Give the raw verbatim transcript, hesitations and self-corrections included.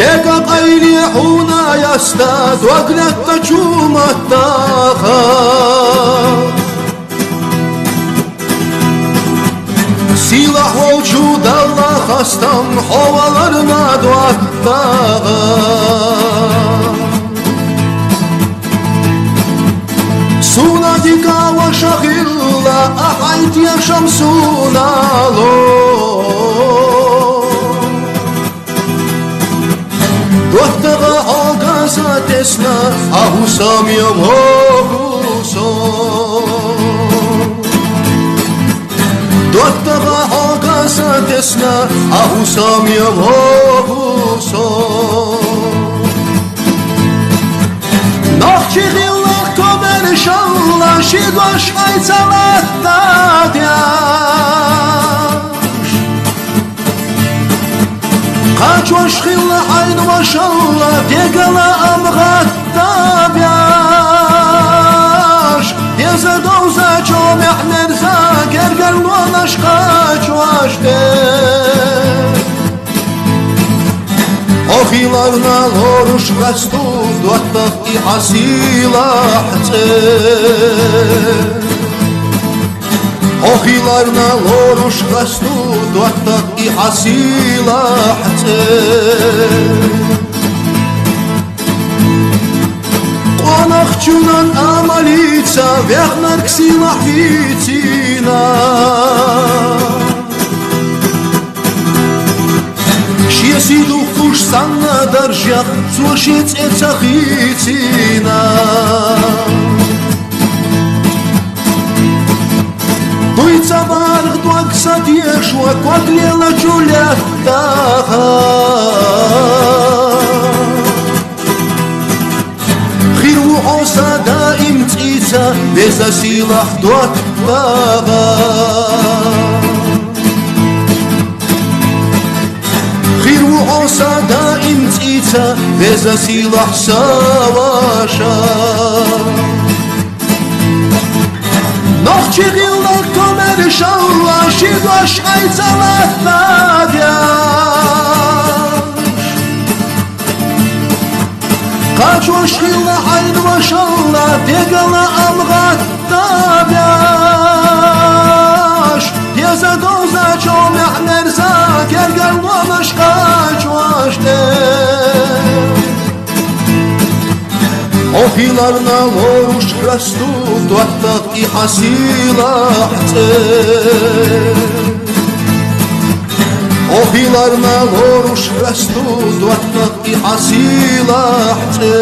ХӀекъа къайле хьуна яста, дог латта чу маттаха. Сийлахь волчу Далла хастам хьо валарна доттагъа. Суна дика ваша хилла, ахьайтӀа яшам сунало. Доттагъа хьо газа тесна, а хӀусам я мохусо. Доттагъа хьо газа тесна, а хӀусам я мохусо. Нохчи гъилла комер шалла, ши гош хьайцалатта дяш. Кхачош хилла хьайн вашалла, дегала ам гъатта бяш. Деза довзачо мехмерза, гергарлонаш кхачош де. Хьо хиларна лоруш гъасту, доттагъ и хьасилахь цӀе. Хьо хиларна лоруш гъасту, доттагъ и хьасилахь цӀе. Къонахчунан амалица вехнарг сийлахь вицина. Шеси духуш санна даржех, цо ши цӀе ца хийцина. Дуй ца барх дог са дешо, ког лела чу леттаха. Хир ву хьо са даим цӀийца, веза сийлахь доттагъа. Хир ву хьо са даим цӀийца, веза сийлахь са ваша. Нохчи гъилла комер шалла, ши гош хьайцалатта дяш. Кхачош хилла хьайн вашалла, дегала ам гъатта бяш. Деза довзачо мехмерза, гергарлонаш кхачош де. Хьо хиларна лоруш гъасту, доттагъ и хьасилахь цӀе. Хьо хиларна лоруш гъасту, доттагъ и хьасилахь цӀе.